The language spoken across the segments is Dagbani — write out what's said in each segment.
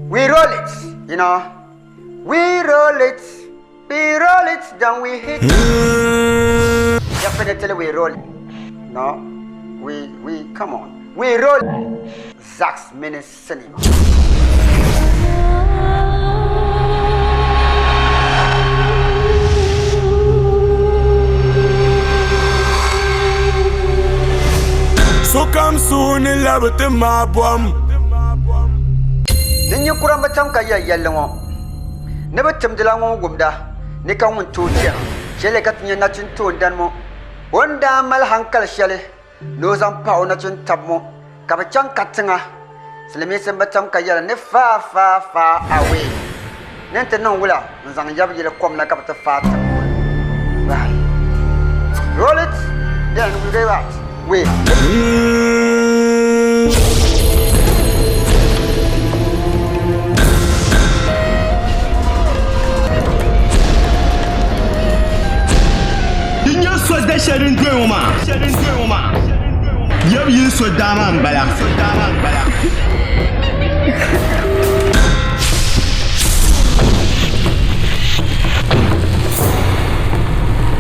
We roll it, you know. We roll it, we roll it, then we hit. Definitely we roll it. No, we, we, come on. We roll Zack's Mini Cinema. Sokam suhu ni labi ti maai bom. Din nyɛ kura m-bi tam ka yɛli yɛlli ŋɔ ni bɛ timdila ŋun wumda ni ka ŋun tooi chana. Chɛli ka ti nya nachin toondani ŋɔ o ni daa mali hankali shɛli ni o zaŋ pahi o nachin tab ŋɔ ka bɛ chaŋ katiŋa. Silimiinsi m-bi tam ka yɛli ni far, far, far away ni nti niŋ wula n-zaŋ yab yili kom na ka bɛ ti faai tiŋ ŋɔ ni. Bahi. Roll it, then we go out. We. Di nyɛ so da shɛli din doya ŋɔ maa, yab yili so daa maa m-bala.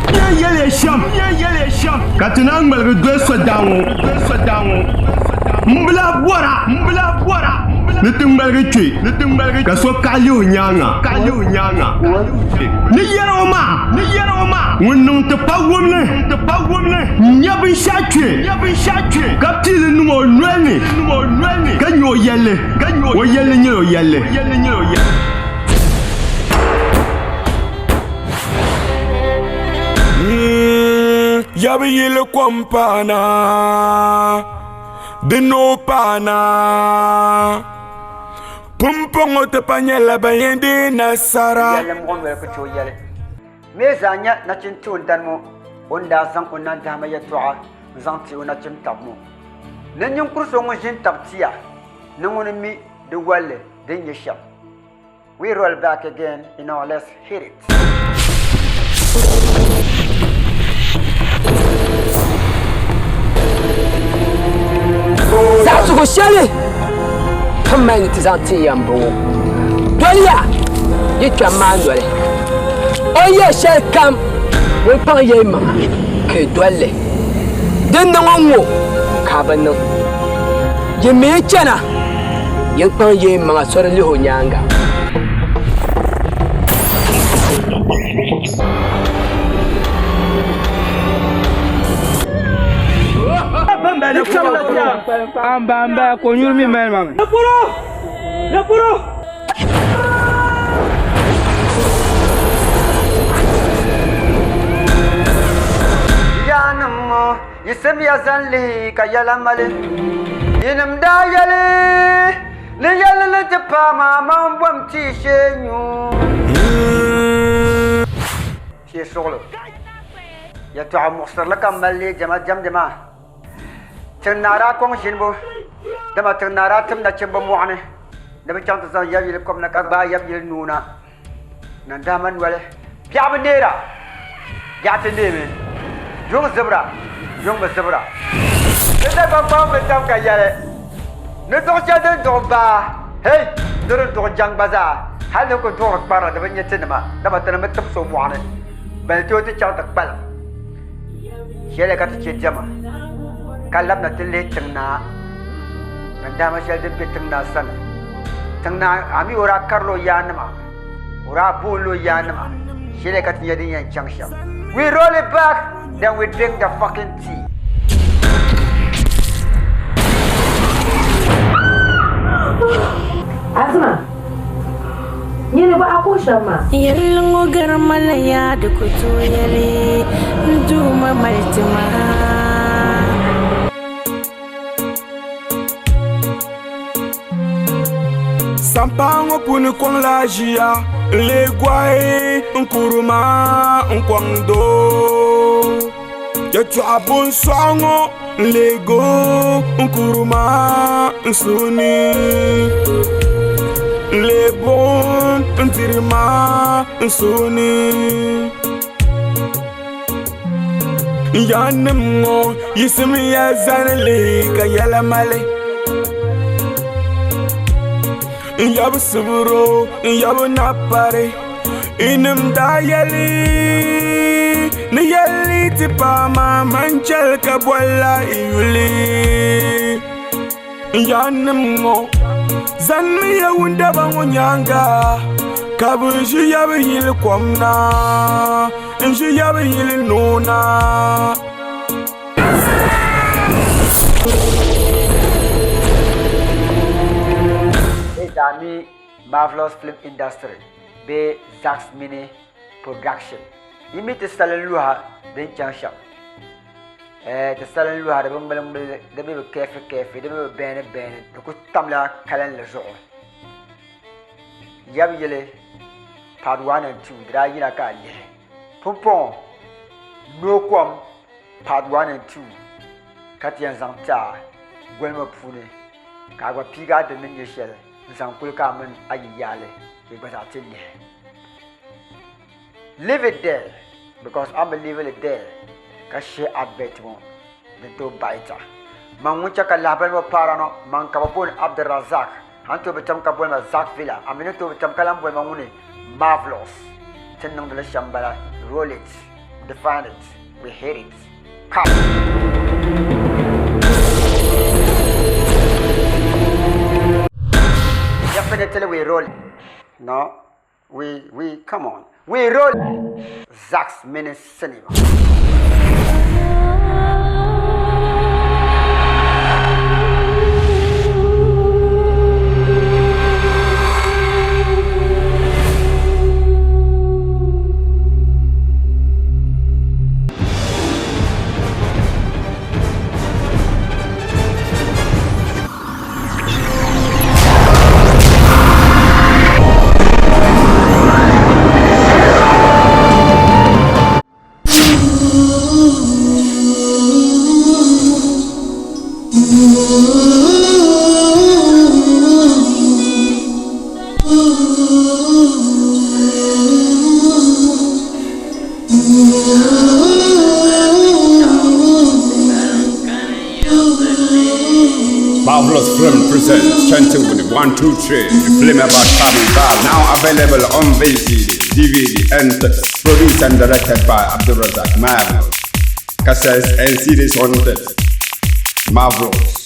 N yɛli ya shɛm ka ti naan ŋmaligi doli so daa ŋɔ, m bi lahi bɔra ni ti ŋmaligi kpe ka so kaɣi lihi o nyaaŋa ni yɛli o maa ŋun niŋ ti pa wumli n-nya binshɛɣu kpe ka piili niŋ o noli ni ka nya o yɛlli, o yɛlli nyɛla o yɛlli. Ya bi yili kom paana, di noo paana. Pumpɔŋɔ ti pa nyɛla ban yɛn deei nasara. Yɛlli m-muɣi noli ku tooi yɛli. Mi zaa nya nachin toondani ŋɔ o ni daa zaŋ o nandahima yɛtɔɣa n-zaŋ ti o nachim tab ŋɔ ni ninkuri so ŋun ʒi n-tab tia ni ŋuni mi di walli din nyɛ shɛm. We roll back again, you know, let's hit it. Saɣisigu shɛli ti mali ni ti zaŋ ti ya m-bɔŋɔ, Doliya yi kpɛm maa noli. O ni yɛli shɛlikam, ŋun kpaŋ ya yimaŋa ka yi dol li. Di niŋ o ŋ-ŋɔ ka a bi niŋ. Yi mi yi chana, yin kpaŋ ya yimaŋa soli lihi o nyaaŋa. Yaannim ŋɔ, yiɣisimiya zani lihi ka yɛla mali. Yinim daa yɛli ni yɛlli ni ti paai maa man bom tia shee nyu. Shee suɣulo. Yɛtɔɣa muɣisirili ka m mali leei diɛma diɛmdi maa. Tiŋ naa daa kɔŋ ʒinibu, dama tiŋ naa daa tim nachimba mɔɣu ni ni bɛ chaŋ ti zaŋ yab yili kom na ka gbaai yab yili nuu na. Nandahima noli, biɛɣu bi neera, biɛɣu ti neemi, yuŋ zibira, yuŋ bi zibira. Di Dagbaŋ bi tam ka yɛli ni duɣu shɛli din duɣi baa, hey, ni din duɣi jaŋ gba zaa, hali ni ku duɣiri kparili di bi nya tinima, dama tinim bi tim so mɔɣu ni, bali ti o ti chaŋ ti kpalim. Shɛli ka ti chɛ diɛma ka labina ti lihi tiŋ naa nandahima shɛli din be tiŋ naa sani. Tiŋ naa a mi o daa karila o yaannima, o daa boonila o yaannima. Shɛli ka ti nya din yɛn chaŋ shɛm. We roll it back then we drink the fucking tea. Azima, nyini bɔ a kuhi shɛm maa? Yɛlli ŋɔ gari ma la yaa di ku tooi yɛli n Duuma mali ti ma. Sampaa ŋɔ puuni kɔŋ la ʒiya n-lee gɔhi n kuri ma n kɔŋ doo. Yɛtɔɣa bunsɔɣu ŋɔ n-lee go n kuri ma n suhu ni. N-lee buɣim n-diri ma n suhu ni. N yaannim ŋɔ yiɣisimiya zani lihi ka yɛla mali. N yabi sibiro n yabi napari inim daa yɛli ni yɛlli ti paai maa man chɛli ka bolla i yuli n yaannim ŋɔ zanimi ya wundaba ŋɔ nyaaŋa ka bɛ ʒi ya bɛ yili kom na n ʒi ya bɛ yili noo na. Bɛ zaa mi Marvelous Film Industry bee Zax Mini Production. Yi mi ti salin luha din chaŋ shɛm? Ɛɛ ti salin luha di bi ŋmali ŋmali di mi bi kɛɛfi kɛɛfi di mi bi bɛɛni bɛɛni di ku tamla kalinli zuɣu. Yab yili part 1 and 2 di daa yina ka a lihi. Pumpɔŋɔ noo kom part 1 and 2 ka ti yɛn zaŋ ti a goli ŋɔ puuni ka a gba piigi a dini ni nyɛ shɛli n-zaŋ kuli ka a mini a yi yaali ka yi gba zaa ti lihi. Leave it there because a mi leave li there ka shihi advert ŋɔ din tooi baɣi ta. Man ŋun chɛ ka lahabali ŋɔ paara ŋɔ man ka bɛ booni Abdulrazak. A ni tooi bi tam ka boli ma Zack Villa, a mi ni tooi bi tam ka lan boli ma ŋuni Marvelous. Ti ni niŋdi li shɛm m-bala, roll it, define it, we hate it, cut! Definitely we roll it. No, we, we, come on, we roll it. Zack's Mini Cinema. Marvelous Film presents Chanting 1, 2, 3, a film about family violence, now available on VCD, DVD, and tapes. Produced and directed by Abdulrazak Marvelous. Cassettes and CDs on tapes. Marvelous.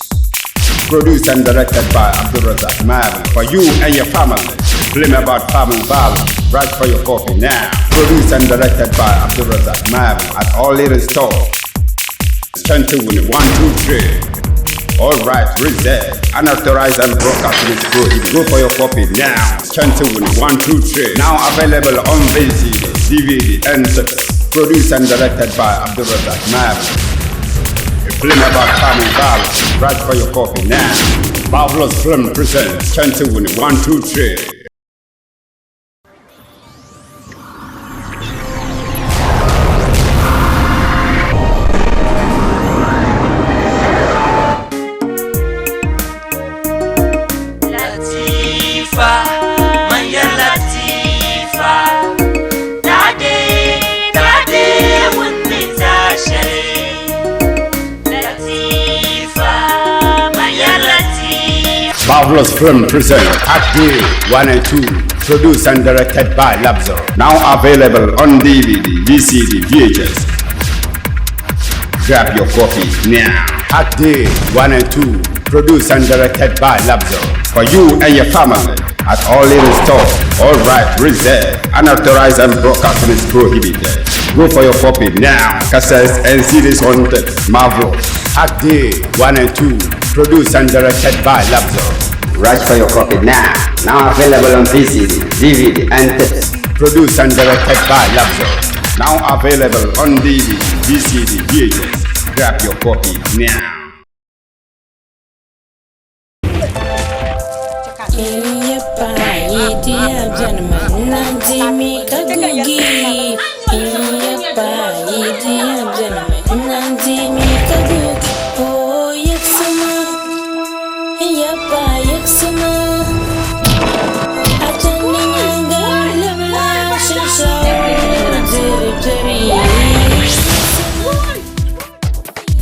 Produced and directed by Abdulrazak Marvelous. For you and your family, a film about family violence. Write for your copy now. Produced and directed by Abdulrazak Marvelous at all leading stores. Chanting 1, 2, 3. All right, reserved. Unauthorized and broadcast is prohibited. Go for your copy now. Chanting 1, 2, 3. Now available on VCD, DVD, and tapes. Produced and directed by Abdulrazak Marvelous. A film about family violence. Write for your copy now. Marvelous Film presents Chanting 1, 2, 3. Latifa, manya Latifa, dade, dade, wunni tashari. Latifa, manya Latifa. Marvelous Film presents Act 1 and 2, produced and directed by Labzo. Now available on DVD, VCD, VHS. Grab your copy now. Act 1 and 2, produced and directed by Labzo. For you and your family at all little stores. All right reserved. Unauthorized and broadcasting is prohibited. Go for your copy now. Cassettes and CDs on tapes. Marvelous. Act 1 and 2, produced and directed by Labzo. Rush for your copy now. Now available on VCD, DVD, and tapes. Produced and directed by Labzo. Now available on DVD, VCD, VHS. Grab your copy now.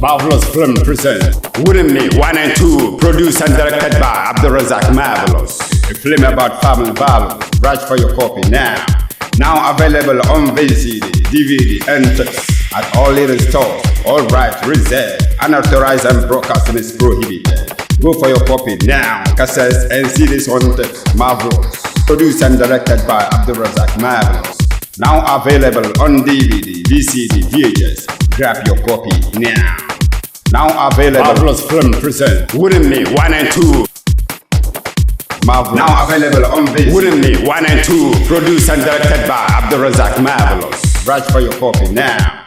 Marvelous Film presents Wouldn't Me 1 and 2, produced and directed by Abdulrazak Marvelous. A film about family values. Rush for your copy now. Now available on VCD, DVD, and tapes at all leading stores. All rights reserved. Unauthorized and broadcasting is prohibited. Go for your copy now. Cassettes and CDs on tapes. Marvelous. Produced and directed by Abdulrazak Marvelous. Now available on DVD, VCD, VHS. Grab your copy now. Now available. Marvelous Film presents Wouldn't Me 1 and 2. Marvelous. Now available on VCD. Wouldn't Me 1 and 2. Produced and directed by Abdulrazak Marvelous. Rush for your copy now.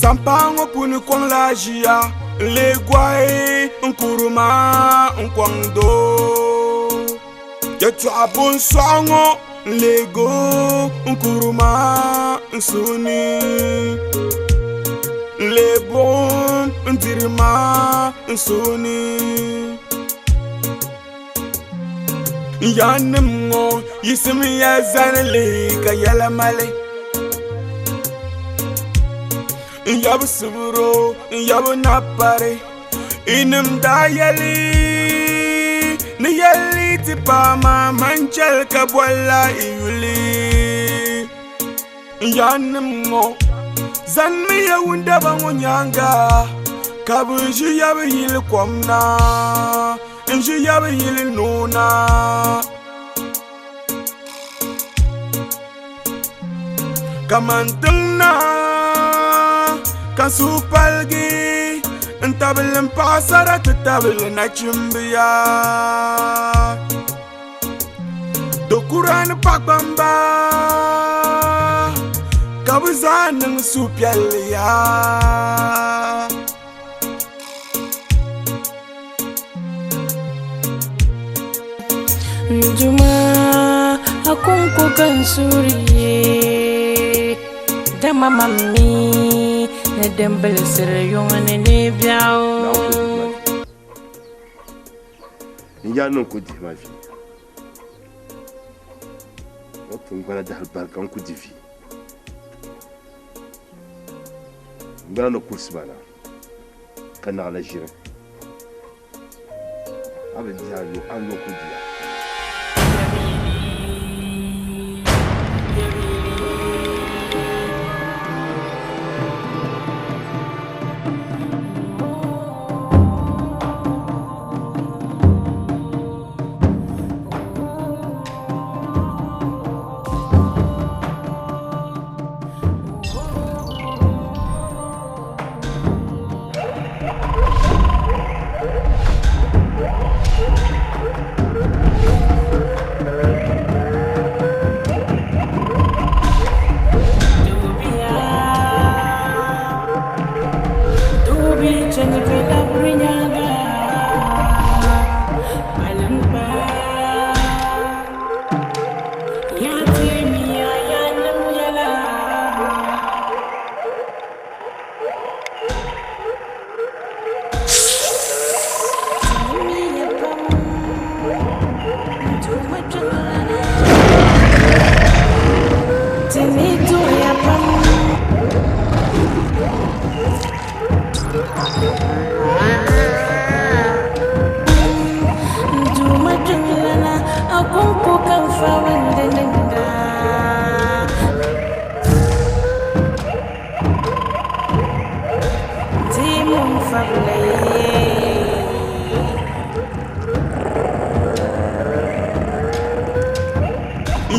Sampaa ŋɔ puuni kɔŋ la ʒiya n-lee gɔhi n-kuri ma n-kɔŋ doo. Yɛtɔɣa bunsɔɣu ŋɔ n-lee go n-kuri ma n suhu ni. N-lee buɣim n-diri ma n suhu ni. Yaannim ŋɔ yiɣisimiya zani lihi ka yɛla mali. N yabi sibiro, n yabi napari, inim daa yɛli ni yɛlli ti paai maa man chɛli ka bolila i yuli. N yaannim ŋɔ zanimiya wundaba ŋɔ nyaaŋa ka bɛ ʒi ya bɛ yili kom na n-ʒi ya bɛ yili noo na. Kaman tiŋ naa ka suhu paligi n-tabili m paɣisara ti tabili nachimbiya. Dokura ni paɣikpamba ka bɛ zaa niŋ suhupiɛlli yaa. N Duuma, a kɔŋko ka n suhuri ye, dama man mi ni din bilisiri yuŋ ni neei biɛɣu. N yaa niŋ ka o dihi ma vi. O tiŋgbana dahali barika n ku di vi. N gbana ni kurisi ba na ka naɣila ʒiri. A bi dihi a yo, a ni yo ku di ya.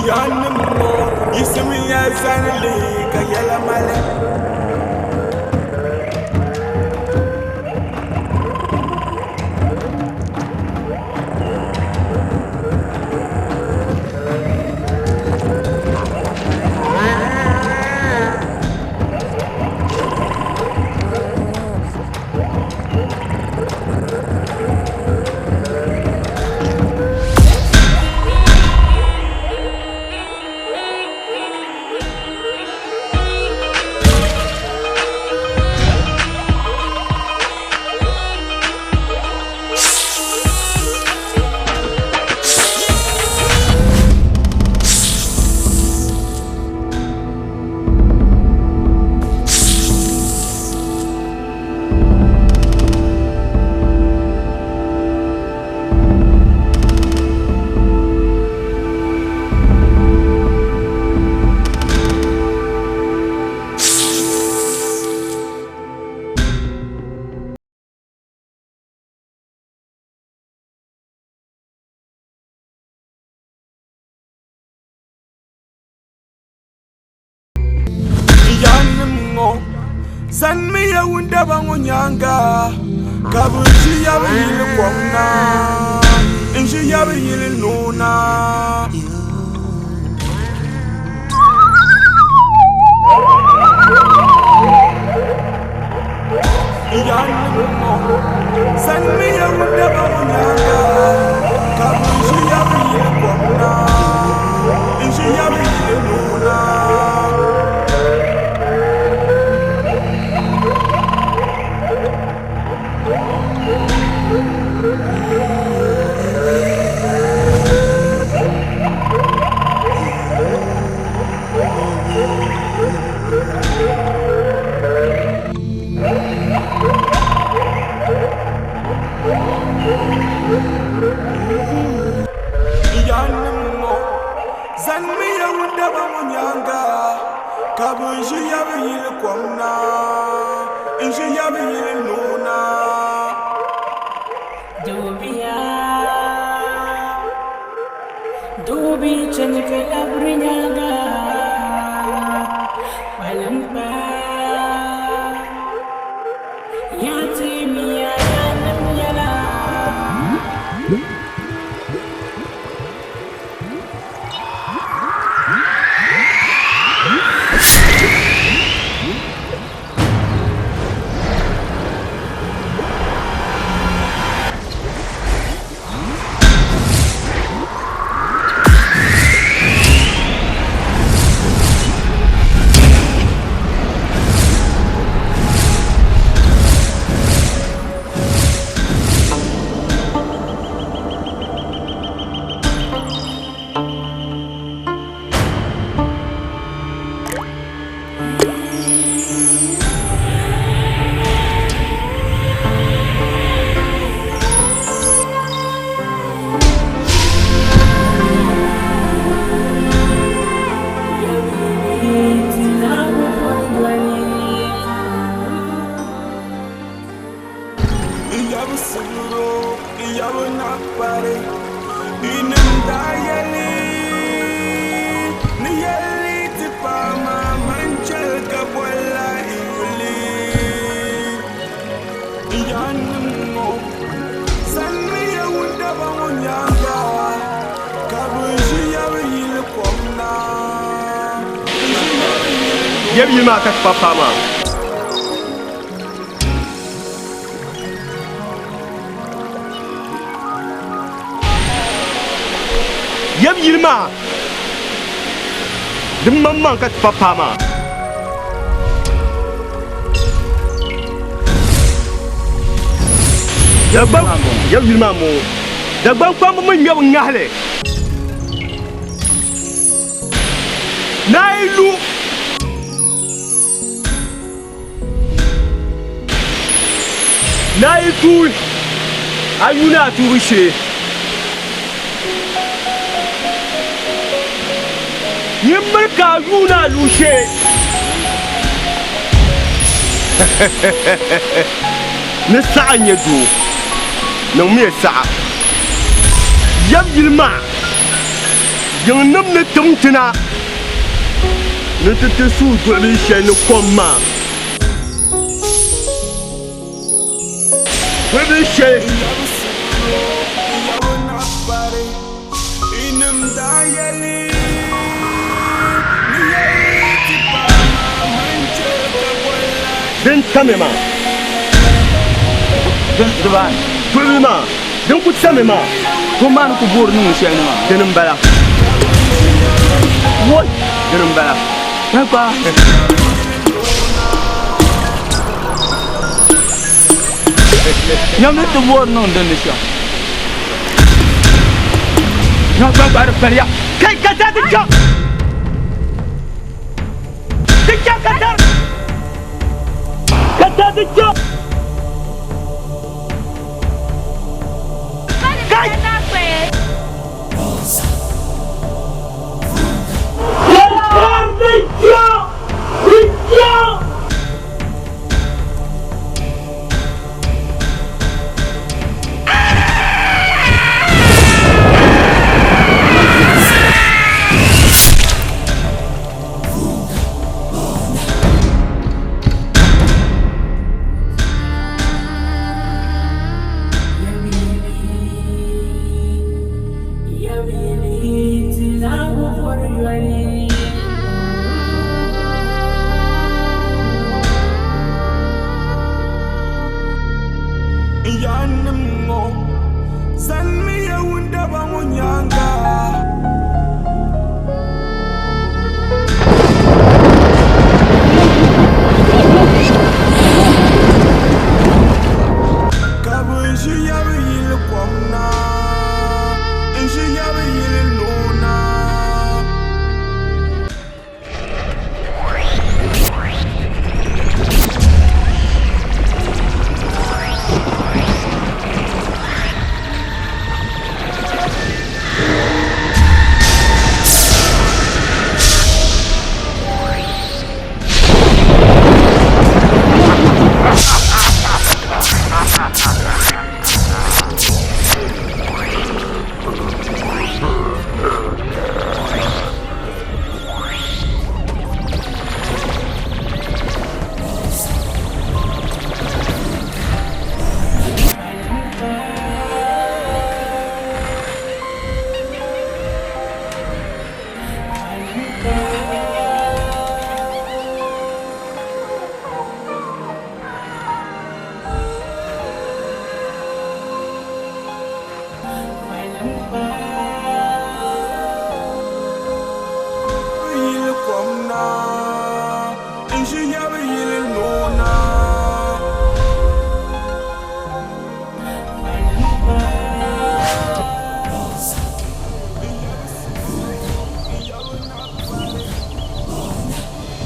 Yaannim ŋɔ yiɣisimiya zani lihi ka yɛla mali. Yaannim ŋɔ zanimiya wundaba ŋɔ nyaaŋa ka bɛ ʒi ya bɛ yili kom na n-ʒi ya bɛ yili noo na. Yaannim ŋɔ zanimiya wundaba ŋɔ nyaaŋa ka bɛ ʒi ya bɛ yili kom na n-ʒi ya bɛ yili noo na. Zanimiya ŋun daba ŋɔ nyaaŋa, ka bɛ ʒi ya bɛ yili kom na n-ʒi ya bɛ yili noo na. Doobiya, doobi chani ka labiri nyaaŋa, kpalim kpa. Yaa teemiya yaannim yɛla. N yabi sibiro, n yabi naɣikpari, yinim daa yɛli ni yɛlli ti paai maa man chɛli ka bolila n yuli. N yaannim ŋɔ, zanimiya wundaba ŋɔ nyaaŋa, ka bɛ ʒi ya bɛ yili kom na n-ʒi ya bɛ yili noo. Yɛbi yili maa ka ti pa paai maa. Yɛm yili maa din maŋmaŋ ka ti pa paai maa. Dagbaŋ yɛm yili maa m-bɔŋɔ. Dagbaŋ kpamba mi ŋmɛbu ŋahili. Naa yi lu. Naa yi tuui, a yuuni a tuubu shee. Nyin miri ka a yuuni a luɣ shee. Ni saɣa n-nyɛ doo, niŋmiya saɣa. Yab yili maa, yiŋnim ni tim ti na ni ti ti suhuduɣili shɛli ni kom maa. Duɣibili shɛli. Din tami maa. Duɣibili maa. Din ku tami maa. Kom maa ni ku boori niŋ shɛli ni maa. Dini m-bala. Woi! Dini m-bala. Kpakpa. Nyam ni ti boori niŋ din ni shɛm. Nyam kpakpa di paliya. Kai ka taa ti chaŋ. Ti chaŋ ka tar. Ka taa ti chaŋ. Kai! N-ʒi yabi yili noona.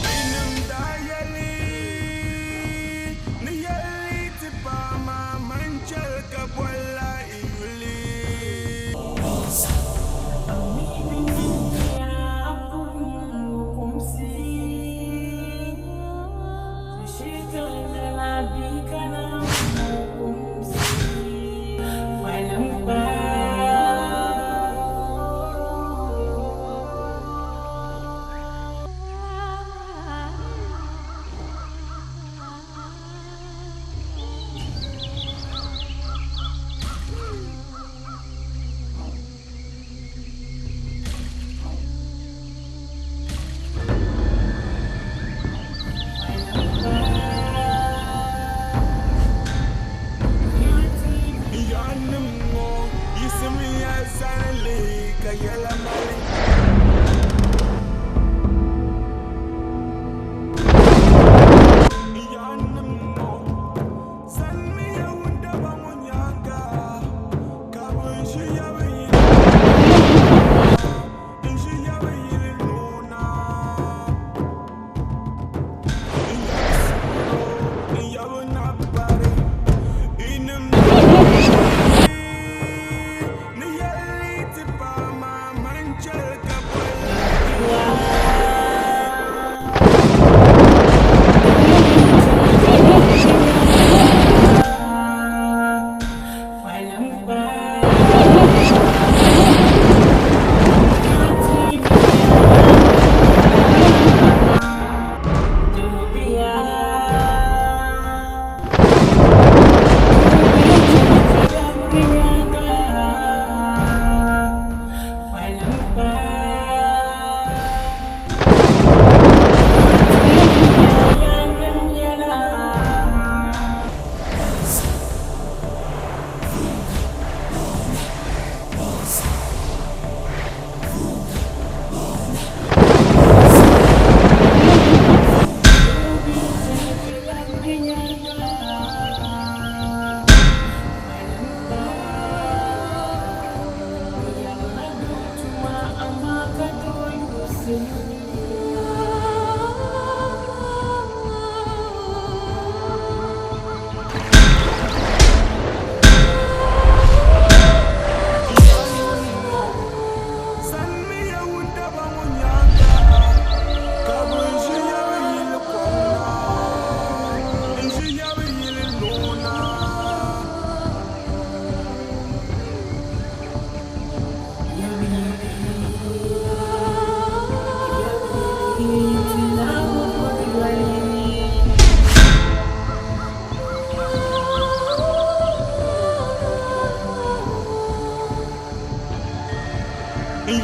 Yinim daa yɛli ni yɛlli ti paai maa man chɛli ka bolila n yuli. Yaannim ŋɔ, yiɣisimiya zani lihi ka yɛla mali. Yaannim ŋɔ, zanimiya wundaba ŋɔ nyaaŋa, ka bɛ ʒi ya bɛ yili n-ʒi ya bɛ yili noona. N yabi suɣilo, n yabi naɣibari, yinim ni yɛli ti paai maa man chɛli ka boli.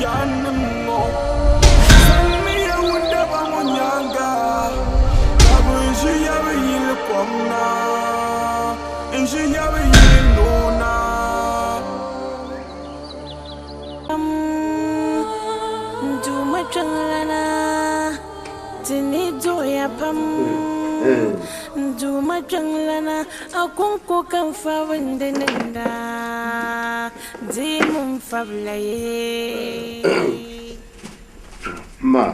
Yaannim ŋɔ, zaŋmiya wundaba ŋɔ nyaaŋa, ka bɛ ʒi ya bɛ yili kom na n-ʒi ya bɛ yili noo na. N Duuma kpiɔŋlana, ti ni duɣiya pam. N Duuma kpiɔŋlana, a kɔŋko ka n fabindi niŋda, deemi n fabila ye. Ma,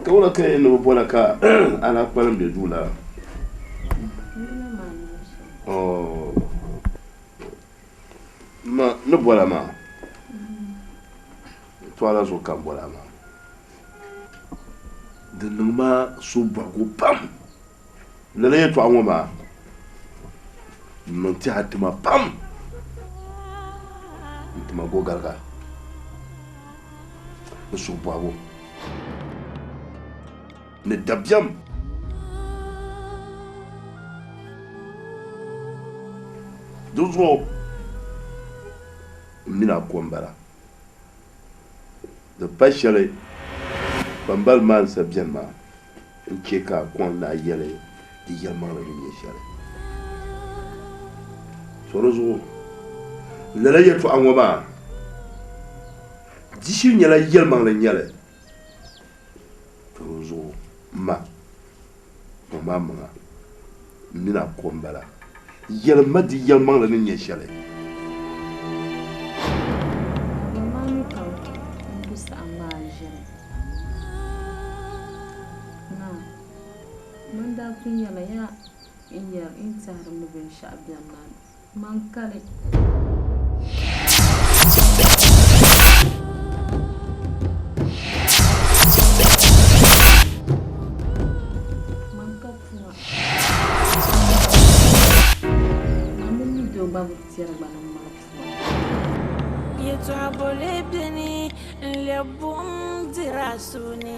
ka wula ka yi ni bi bɔla ka a lahi kpalim be duu la? Oh. Ma ni bɔla maa, tɔɣila zuɣu ka n bɔla maa. Di niŋ ma suhubɔhigu pam. Lala yɛltɔɣa ŋɔ maa niŋ tɛha tima pam n-tima gɔgaliga ni suhubɔhigu ni dabiɛm. Di zuɣu m mini a ko m-bala. Di pa shɛli kpambali maa ni sa beni maa n-chɛ ka a kɔŋ ni a yɛli di yɛlimaŋli ni nyɛ shɛli. So di zuɣu lala yɛltɔɣa ŋɔ maa di shiri nyɛla yɛlimaŋli n-nyɛ li. To di zuɣu m ma. Kpaŋ maa maŋa m mini a ko m-bala. Yɛlim ma di yɛlimaŋli ni nyɛ shɛli. Bɛ maa mi ka n ku saɣim maa ʒiri. Naa, man daa pun yɛla ya n yɛri n tɛhiri ni binshɛɣu beni maa man kali. Man ka pua. Man mi mi doo gba bi tɛri gba ni mali pua. Yɛtɔɣa boli beni n-lɛbi buɣim diri a suhu ni,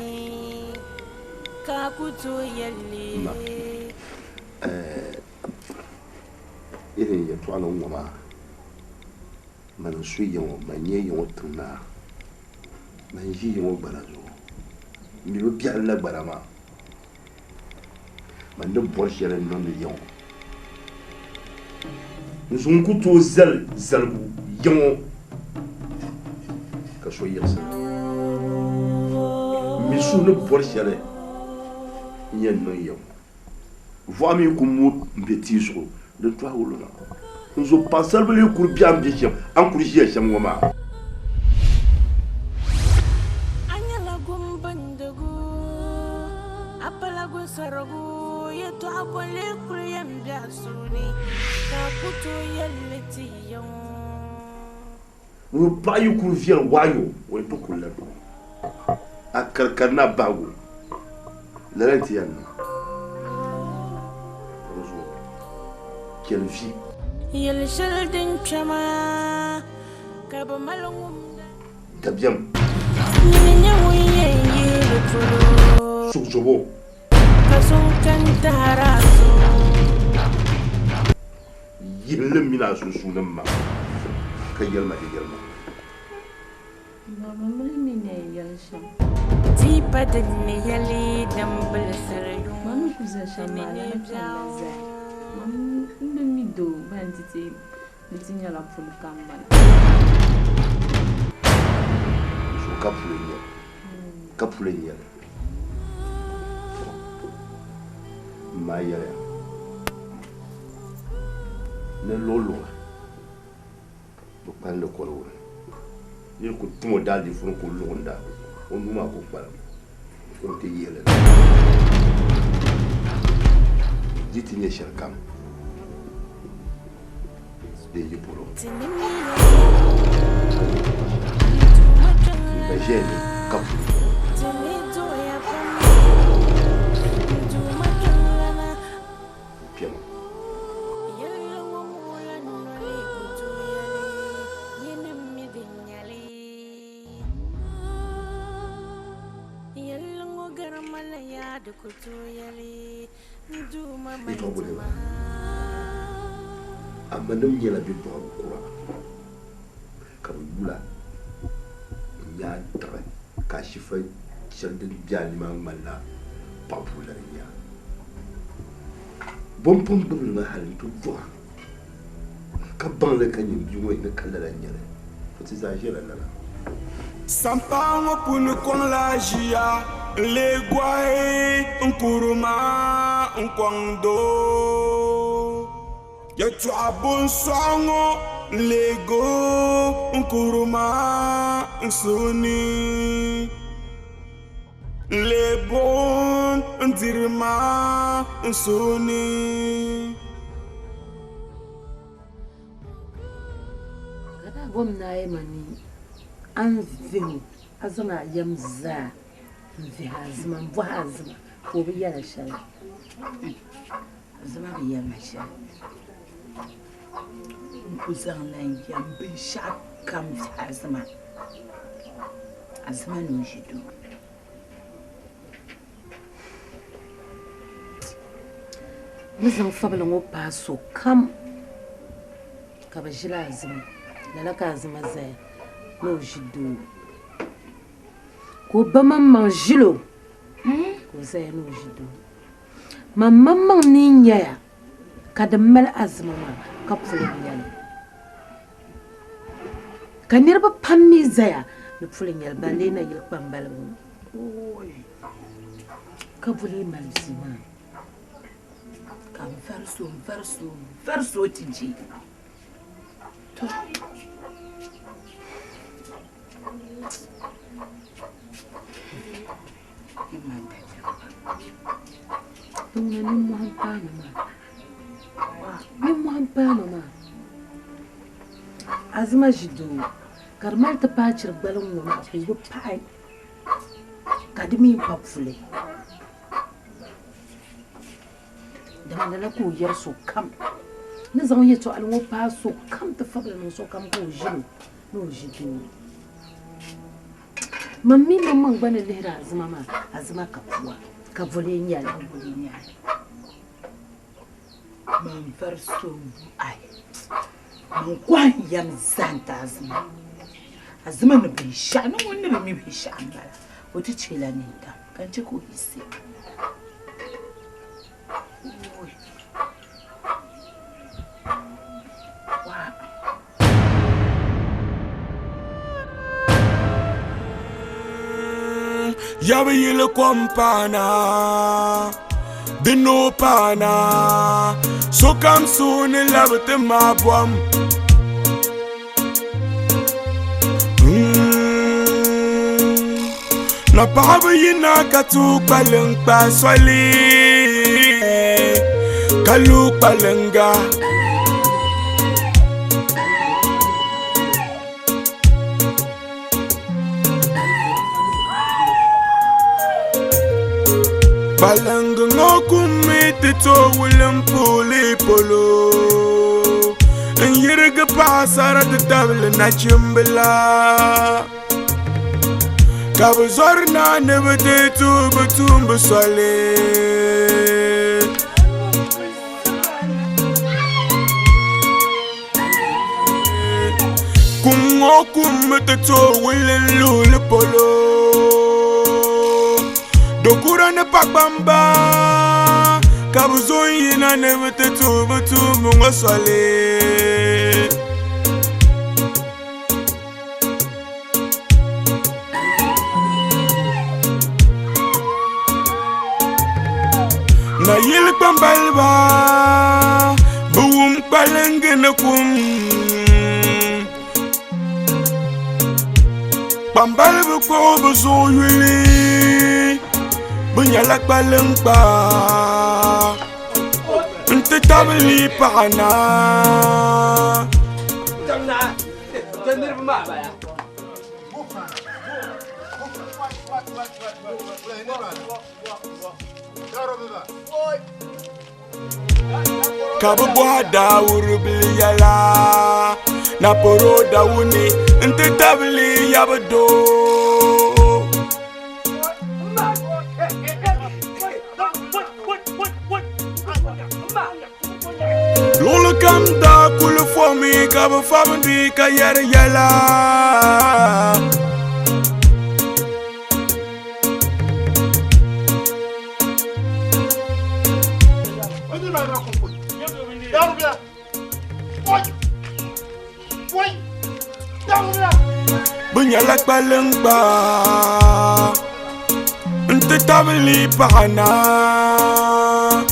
ka a ku tooi yɛli li. Ma, eh, irin yɛtɔɣili ŋ-ŋɔ maa, mani n-su ya ŋɔ, mani n-nyɛ ya ŋɔ tiŋ naa, mani n-ʒi ya ŋɔ gbana zuɣu, m mi bi biɛhiri la gbana maa, mani ni bɔri shɛli n-niŋdi ya ŋɔ. N zuŋ ku tooi zali zaligu ya ŋɔ ka so yiɣisi. M mi suhu ni bɔri shɛli n-yɛn niŋ ya ŋɔ. Vɔɣu mi ku mooi m-be tia zuɣu din tɔhi wuluna. N zo paɣisaribila yi kuri biɛɣu m-be shɛm, a ni kuli ʒiya shɛm ŋɔ maa. A nyɛla gumbindigu, a pala gunsarigu, yɛtɔɣa bolli kuli yɛn be a suuni, ka a ku tooi yɛli li ti yiŋ. Ŋun paɣa yi kuli viɛli wayo, o yi ti kuli la doo. A karikarina bahigu, lala nti yɛn niŋ. Dinzuɣu chɛli vi. Yɛl shɛli din kpɛma ka bɛ mali ŋumda. Dabiɛm. Nyini n-nyɛ ŋun yɛn yihi li polo. Suhuzobo. Ka so n-kani tahir a zuɣu. Yihili mini a sunsuuni m ma, ka yɛli ma di yɛlimaŋli. Baba mili mi ni yɛn yɛli shɛm. Di pa din ni yɛli din bilisiri yuŋ. Ma mi ku za shɛm maa lala ka n lahi zaya. Ma m bi mi doo ban ti ti ni ti nyɛla puli ka m bala. So ka puli n-nyɛli, ka puli n-nyɛli. M ma yɛliya ni luɣuluɣi bɛ kpalindi koligu ni. Nir ku tim o daalijiifu ni ka o luɣi n-da o nuu maa ku kpalim o ni ti yihi li na. Di ti nyɛ shɛlikam din yi polo. N gba ʒiya ni ka puli. Kpɛma. Yɛtɔɣ boli maa, a manim nyɛla bɛ dɔɣibu kura, ka bɛ yula n-nya a tiɣi, ka a shifa shɛli din be a ni maa ŋmanila paɣipuhi la ni nya a. Bɔ m-pun gbibi li maa hal nti dɔɣi ka baŋ li ka nyin bia ŋɔ ni ka lala n-nyɛ li, to ti zaa ʒiɛla lala. Sampaa ŋɔ puuni kɔŋla ʒiya n-lee gɔhi n-kuhiri ma n-kɔŋ doo. Yɛtɔɣa bo n-sɔɣi ŋɔ n-lee go n-kuhiri ma n suhu ni. N-lee buɣim n-diri ma n suhu ni. Ka daa bom naai ma ni a ni vihi o, a zaŋ a yɛm zaa n-vihi Azima m-bɔhi Azima ka o bi yɛli a shɛli. Azima bi yɛli ma shɛli. N ku zaŋla n yɛm binshɛɣukam vihi Azima. Azima ni o ʒi duu. N ni zaŋ fabila ŋɔ paai sokam ka bɛ ʒili Azima. Lala ka Azima zaya ni o ʒi doo. Ka o ba maŋmaŋ ʒili o ka o zaya ni o ʒi doo. Man maŋmaŋ ni nyaya ka di mali Azima maa ka puli n-nyɛ li. Ka niriba pam mi zaya ni puli n-nyɛ li, ban lee na yili kpambaliba ŋɔ. Ka bo lee mali bia maa? Ka n varisi o, n varisi o, n varisi o ti je. To. Ŋuna nimmohi m-paai ma maa. Nimmohi m-paai ma maa. Azima ʒi doo ka di mali ti paai chiri gbaliŋ ŋɔ maa ka o bi paɣi ka di mi pa puli. Dama lala ka o yɛri sokam. Ni zaŋ yɛtɔɣili ŋɔ paai sokam ti fabili niŋ sokam ka o ʒili o ni o ʒi doo. Man mi maŋmaŋ gba ni lihiri Azima maa, Azima ka pua, ka voli n-nyɛ li. Man vari so ai, man kɔhi n yɛm zaa n-ti Azima. Azima ni binshɛɣu ni ŋun ni bi mi binshɛɣu m-bala, o ti cheela nintam ka n che ka o yiɣisi. Ooi. Waa. Yabi yili kom paana di noo paana sokam suhu ni labi ti maa bom Na paɣaba yina ka tuui kpalim kpa soli ka lu kpalinga. Kpalinga ŋɔ kummi ti tooi wulim puuli polo n yirigi paɣasara ti tabili nachimbila. Ka bɛ zɔri naa ni bɛ ti tuhi bɛ tuumbu soli. Kum ŋɔ kummi ti tooi wulinluhili polo. Dokura ni pakpamba ka bɛ zo n-yina ni bɛ ti tuhi bɛ tuumbu ŋɔ soli. Nayili kpambaliba bi wum kpalingi ni kum kpambaliba kpuɣi bi zuɣu yuli bi nyɛla kpaliŋ kpaa n ti tabili paɣa naa. Ka bɛ bɔhi Daawuri bili yɛla, na pɔro dawuni nti tabili yabi doo. Luɣili kam daa kuli fomi ka bɛ fabindi ka yɛri yɛla. Bɛ nyɛla kpaliŋ kpaa n-ti tabili paɣa naa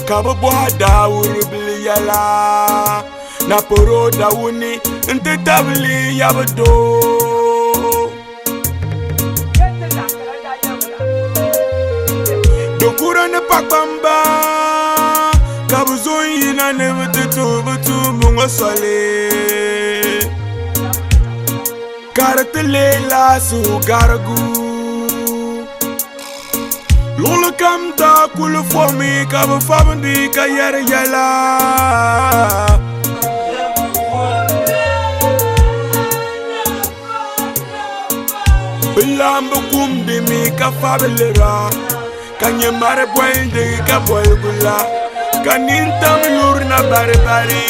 ka bɛ bɔhi Daawuri bili yɛla na pɔro dawuni n-ti tabili yabi doo. Dokura ni pakpamba ka bɛ zo n-yina ni bɛ ti tuhi bɛ tuumbu ŋɔ soli ka di ti leei suhugarigu. Luɣili kam daa kuli fomi ka bɛ fabindi ka yɛri yɛla. Bɛ laamba kumdimi ka fabilira, ka nyɛ mari bolindi ka boligu la, ka nintam lurina baribari.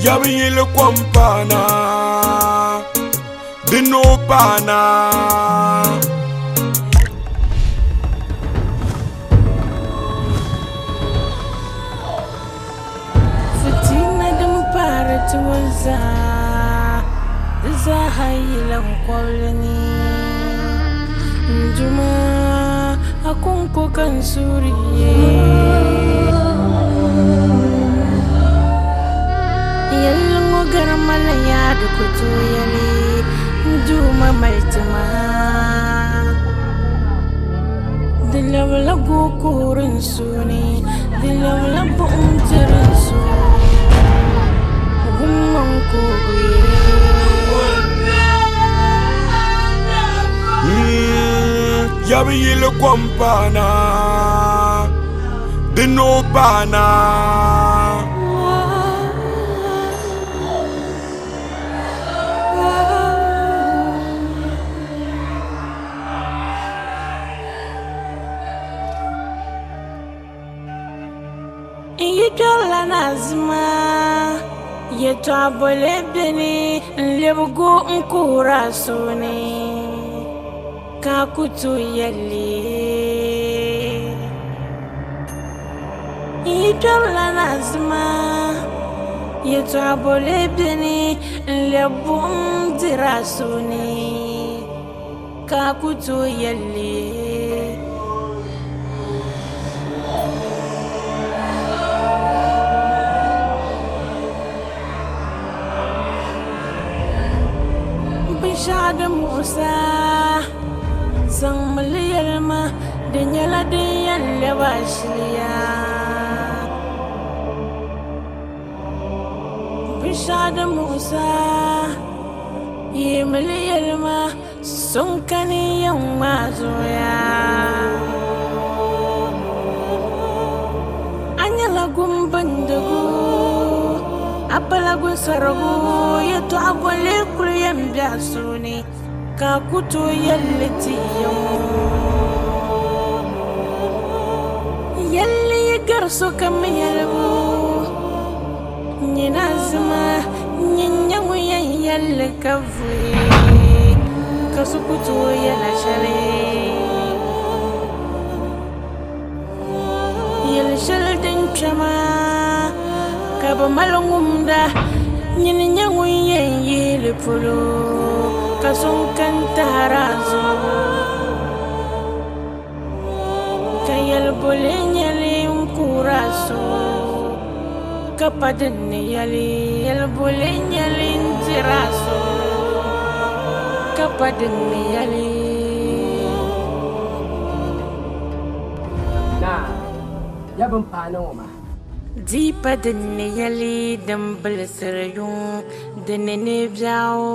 Yabi yili kom paana, di noo paana. Fitina din paari ti ŋɔ zaa di zaaha yila n kɔbili ni n Duuma a kɔŋko ka n suhuri ye. Yɛlli ŋɔ gari ma la yaa di ku tooi yɛli n Duuma mali ti ma. Di lɛbila gookuri n suuni, di lɛbila buɣim diri n suhu. Wumma n kuhigu ye. Yabi yili kom paana, di noo paana. N yi kpɛrila ni Azima yɛtɔɣa boli beni n-lɛbigi o n-kuhiri a suuni ka a ku tooi yɛli li. N yi kpɛrila ni Azima yɛtɔɣa boli beni n-lɛbi buɣim diri a suuni ka a ku tooi yɛli li. Binshɛɣu din muɣis a zaŋmi li yɛli ma, di nyɛla din yɛn lɛbi a ʒiliya. Binshɛɣu din muɣis a yihimi li yɛli ma, so n-kani yɛn ŋmaai zuɣuya. A nyɛla gumbindigu, a pala gunsarigu, yɛtɔɣa boli kuli yɛn be a suuni ka a ku tooi yɛli li ti ya ŋɔ. Yɛlli yi gari sokam yɛlibu, nyini Azima, nyin n-nyɛ ŋun yɛn yɛli li ka vuhi, ka so ku tooi yɛl a shɛli. Yɛl shɛli din kpɛma ka bɛ mali ŋumda, nyini n-nyɛ ŋun yɛn yihi li polo, ka so n-kani tahiri a zuɣu. Ka yɛli boli nyɛli n-kuhiri a suhu, ka pa din ni yɛli. Yɛli boli nyɛli n-diri a suhu, ka pa din ni yɛli. Naa, ya bini paai na ŋɔ maa. Di pa din ni yɛli din bilisiri yuŋ di ni ne biɛɣu.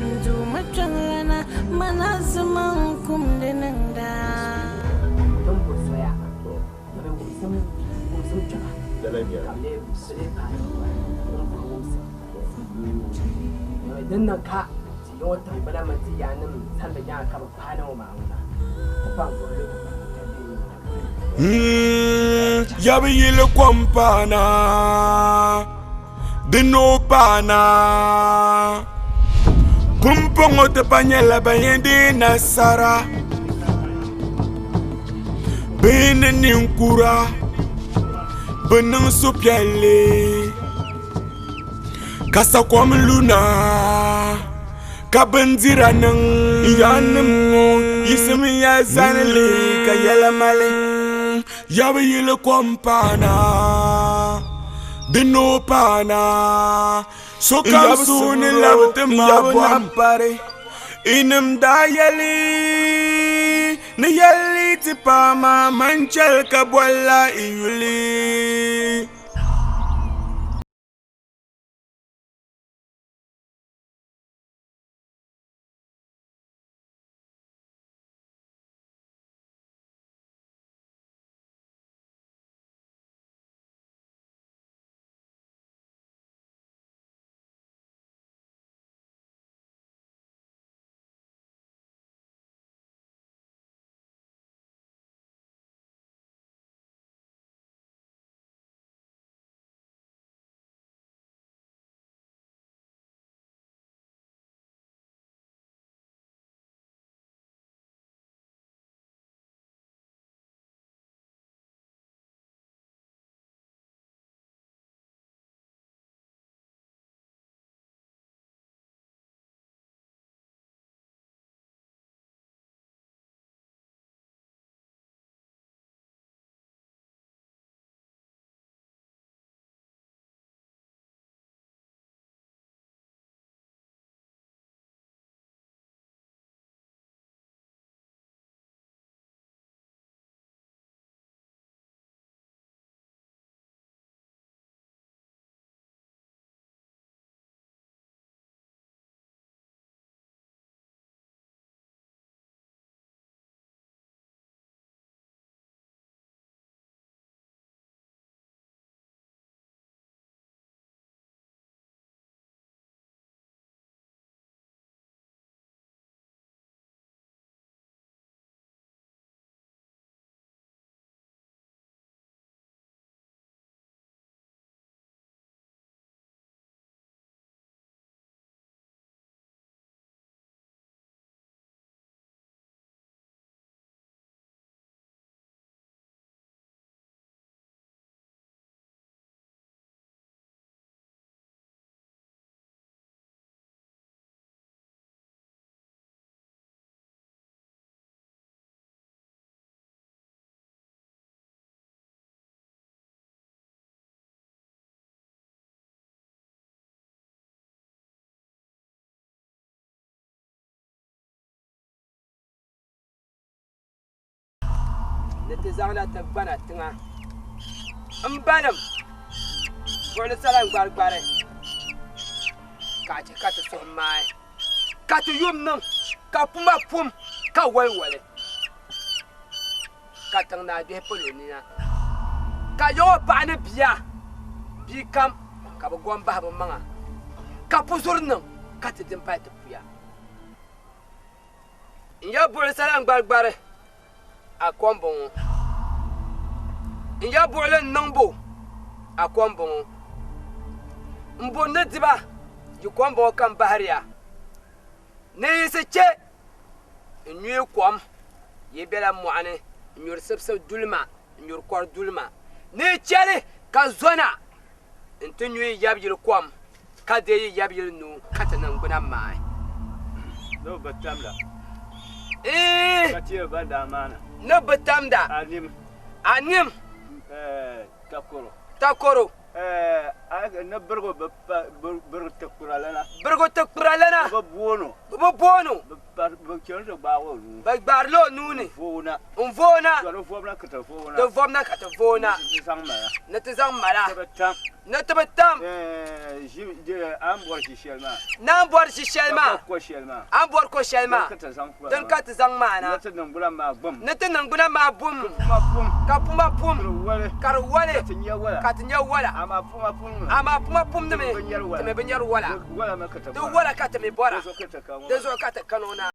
N Duuma kpiɔŋlana, man Azima n-kumdi niŋda. Din bo soya ni bɛ wumsim kpɛma ka bɛ lee paai n bori wumsim. Din niŋ ka ti yi ŋɔ tiŋgbana mini ti yaannim sani bɛ nyaŋa ka bɛ paai na ŋɔ maa ŋuna ti pa m-bori li ka bɛ Yabi yili kom paana, di noo paana. Pumpɔŋɔ ti pa nyɛla ban yɛn deei nasara bihi ni ninkura bɛ niŋ suhupiɛlli ka sakom luna ka bindira niŋ yaannim ŋɔ yiɣisimiya zani li ka yɛla mali yabi yili kom paana di noo paana sokam suhu ni labi ti maa bɔhim pari inim daa yɛli ni yɛlli ti paai maa man chɛli ka bolila i yuli. ti zaŋna ti gbana tiŋa. M banim, buɣili salan gbarigbari, ka a chɛ ka ti suhu maai, ka ti yum niŋ, ka puma pum, ka waliwali, ka tiŋ naa bihi palo nina, ka yaɣ o paɣa ni bia, bia kam ka bɛ gom bahi bɛ maŋa, ka puzuri niŋ ka ti di m-pali ti puya. N ya buɣili salan gbarigbari, a ko m-bɔŋɔ. N ya buɣili n niŋbu, a ko m-bɔŋɔ. M bo ni diba, yi ko m-bɔŋɔ ka m bahiri ya. Ni yi si chɛ n nyuyi kom, yi bela mɔɣu ni n-nyuri sibisib dulima, n-nyuri kɔr dulima. Ni yi chɛ li ka zona nti nyu yi yab yili kom, ka deei yi yab yili nuu ka ti niŋgbuna maai. Ni bi tamda. Eeh. Ka teeri ban daa maana. Ni bi tamda. A nim. A nim. Takoro. Takoro. Ni birigu bi pa birigi tikpiralana. Birigu tikpiralana. Bi bi booni o. Bi bi booni o. Bi chani ti gbaagi o nuu. Bi gbaarila o nuu ni. N voona. N voona. To di vobina ka ti voona. Di vobina ka ti voona. Ni ti zaŋ mala. Ni ti zaŋ mala. Ti bi tam. Ni ti bi tam. A ni bɔri ʒi shɛli maa. Ni a ni bɔri ʒi shɛli maa. Ka bɔri ko shɛli maa. A ni bɔri ko shɛli maa. Din ka ti zaŋ kura Din ka ti zaŋ maa na. Ni ti niŋgbuna maa gbum. Ni ti niŋgbuna maa bum. Ka puma pum. Ka puma pum. Ka di wali. Ka di wali. Ka ti nya wala. Ka ti nya wala. Amaa puma pum mi. Amaa puma pum ni mi. Ti mi bi nyari wala. Ti mi bi nyari wala. Di wala mi ka ti Di bɔra. wala ka ti mi bɔra. Di zuɣu ka ti ka ŋɔ Di maa. zuɣu ka ti kani o na.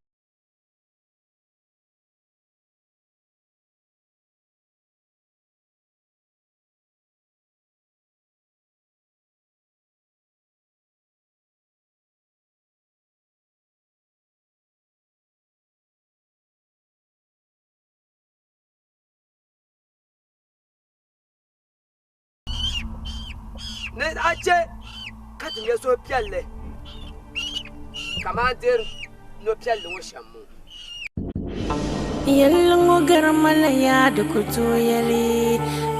Ni a chɛ ka ti nya suhupiɛlli kaman deeri nɔpiɛlli ŋɔ shɛm ŋɔ. Yɛlli ŋɔ gari ma la yaa di ku tooi yɛli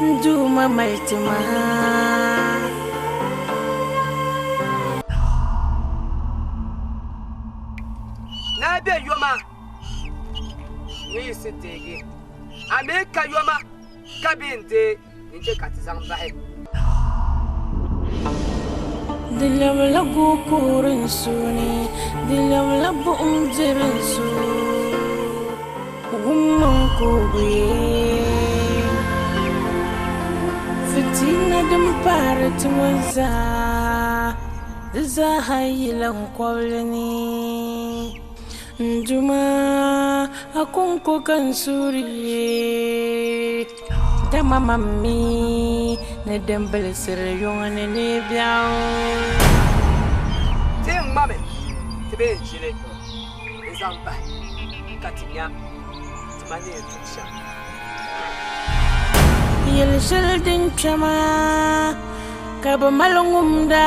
n Duuma mali ti ma. Naa be yoma ŋun yi si deegi, a mi ka yoma ka bɛ yɛn deei n-chɛ ka ti zaŋ bahi. Di lɛbila gukuuri n suuni, di lɛbila buɣim diri n suu, wumma n kuugi ye. Fitiina din paari ti ŋɔ zaa, di zaaha yila n kɔbili ni. N Duuma, a kɔŋko ka n suuri ye, dama man mi ni din bilisiri yuŋ ni neei biɛɣu. Ti ŋmami ti bee n-ʒili n-zaŋ bahi ka ti nya ti ma ni yɛn tum shɛm. Yɛl shɛli din kpɛma ka bɛ mali ŋumda,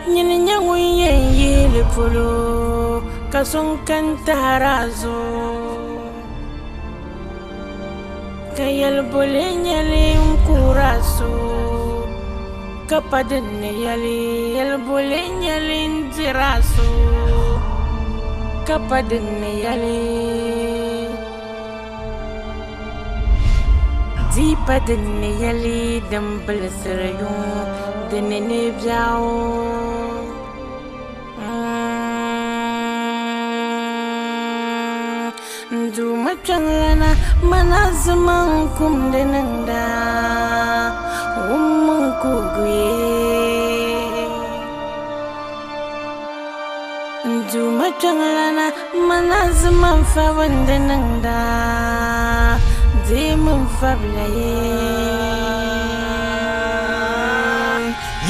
nyini n-nyɛ ŋun yɛn yihi li polo, ka so n-kani tahiri a zuɣu. Ka yɛli boli nyɛli n-kuhiri a so, ka pa din ni yɛli, yɛli boli nyɛli n-diri a so, ka pa din ni yɛli. Di pa din ni yɛli din bilisiri yuŋ di ni ni biɛɣu. N Duuma kpiɔŋlana, mana zima n-kumdi niŋda, wummi n kuhigu ye. N Duuma kpiɔŋlana, mana zima n-fabindi niŋda, deemi n fabila ye.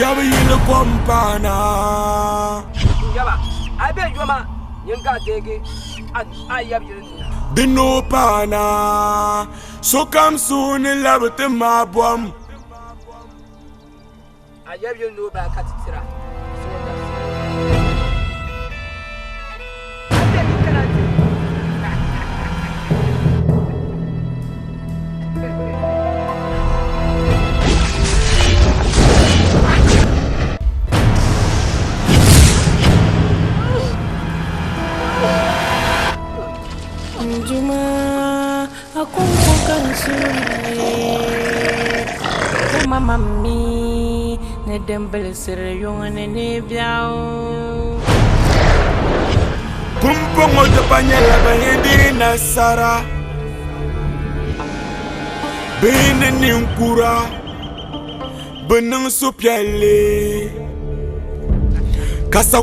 Yabi yili kom paana. Yaba, a be yoma, nyin ka deegi a yab yili nuu. Di noo paana, sokam suhu ni labi ti maai bom. A yab yili nuu bahi ka ti tira zuŋɔ dabisili. A be ni kana ti. N Duuma, A kɔŋko ka n suuri dama man mi ni din bilisiri yuŋ ni neei biɛɣu. Pumpɔŋɔ ti pa nyɛla ban yɛn deei nasara bee ni ninkura bɛ niŋ suhupiɛlli ka sa.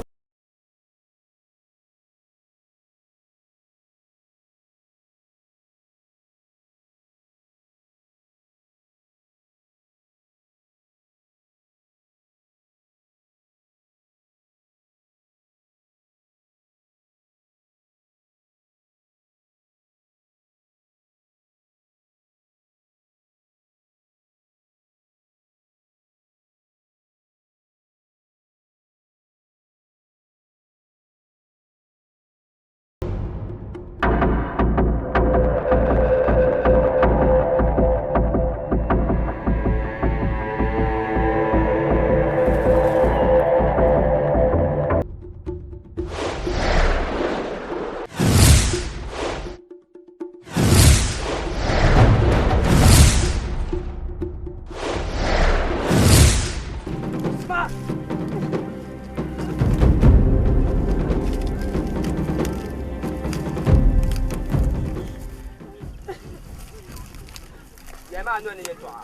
Yɛli maa noli ni yɛltɔɣa.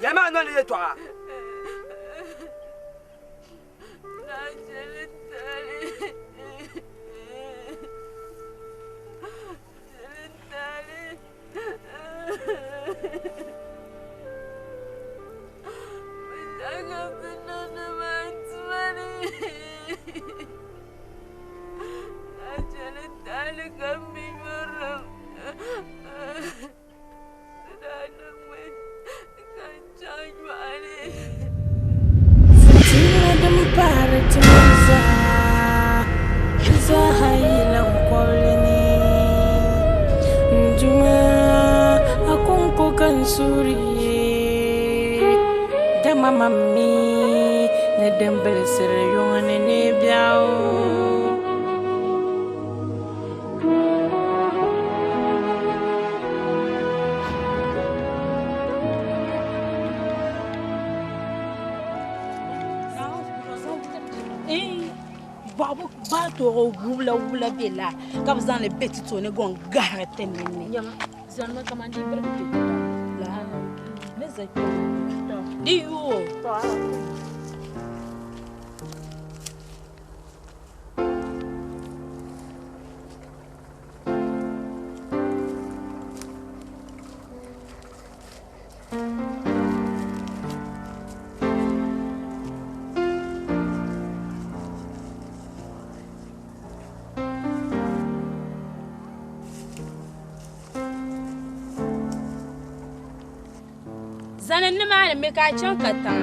Yɛli maa noli ni yɛltɔɣa. Fitila din pahiri tuma zaa, di zaaha yila n kɔbili ni. N Duuma, a kɔŋko ka n suhuri ye, dama man mi ni din bilisiri yuŋ ni neei biɛɣu. Bɔɣibu baa toori wubila wubila be la ka bɛ zaŋ li be ti tooni gɔŋ gahiri ti ninni. Di yooi. Zani nimaani mi ka a chaŋ katiŋa.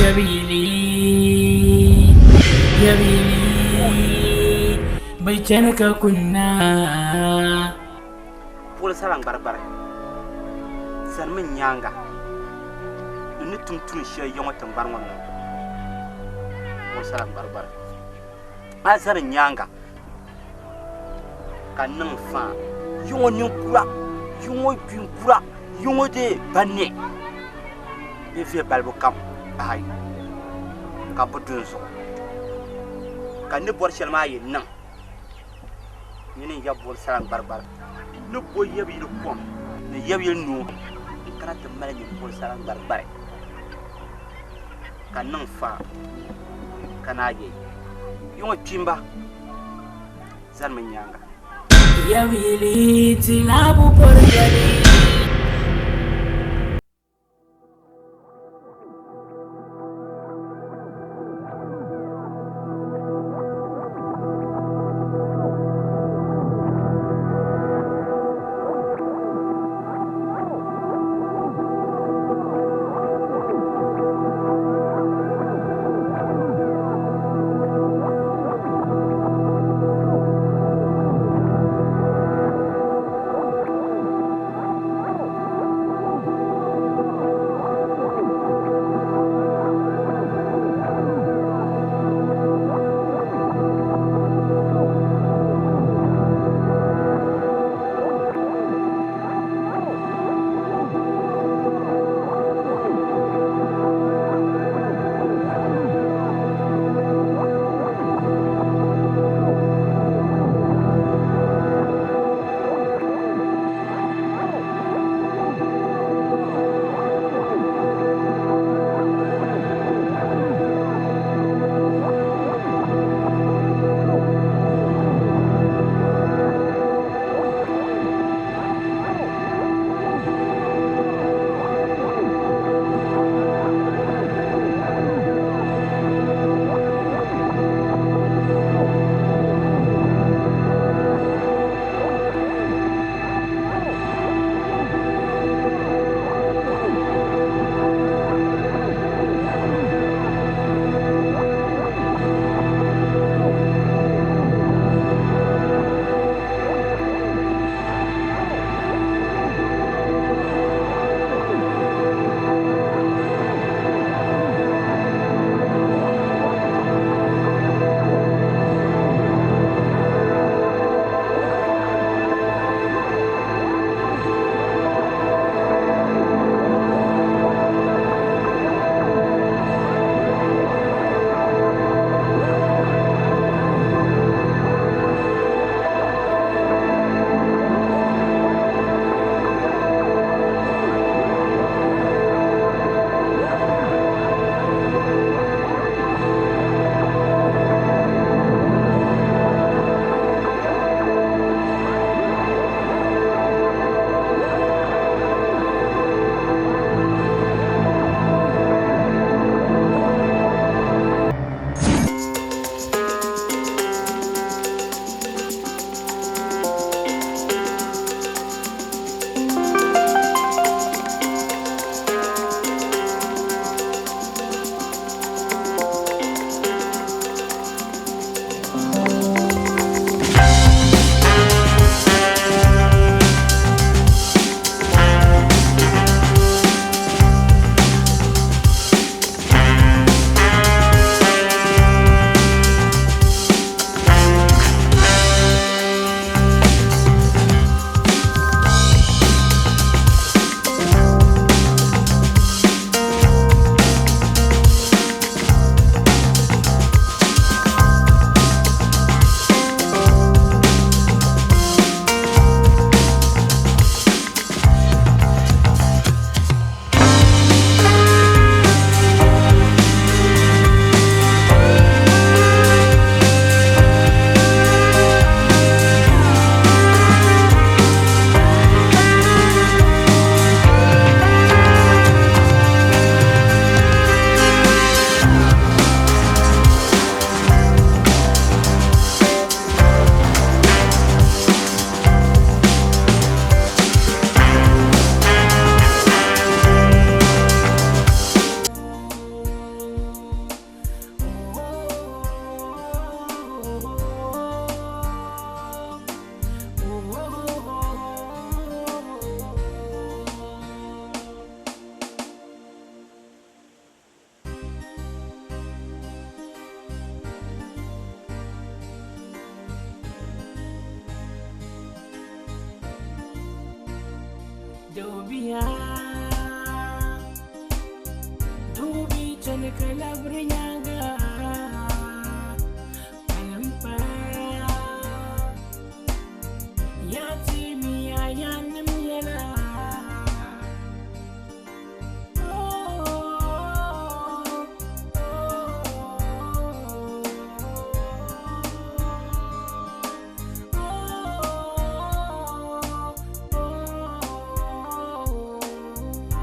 Yabili, yabili, bɛ chani ka kunna. Puɣili sara n-gbarigbarigi zanimi n nyaaŋa n ni tum tuun shɛli ya ŋɔ tiŋgbani ŋɔ ni ŋɔ. Puɣili sara n-gbarigbarigi a zani n nyaaŋa ka n niŋ faa yi ŋɔ ninkura, yi ŋɔ gbinkura, yi ŋɔ dee ba nɛ bɛ viɛ balibu kam ayi ka bɛ du n zuɣu ka n ni bɔri shɛli maa yi niŋ nyini n ya boli salam gbarigbari ni bo yɛbu yili kom ni yɛbu yili noo n kana ti mali nyini boli salam gbarigbari ka niŋ faa ka naa yɛ yi ŋɔ kpiimba zanimi nyaaŋa. Yabili ti labu bɔri yɛli. Doobiya.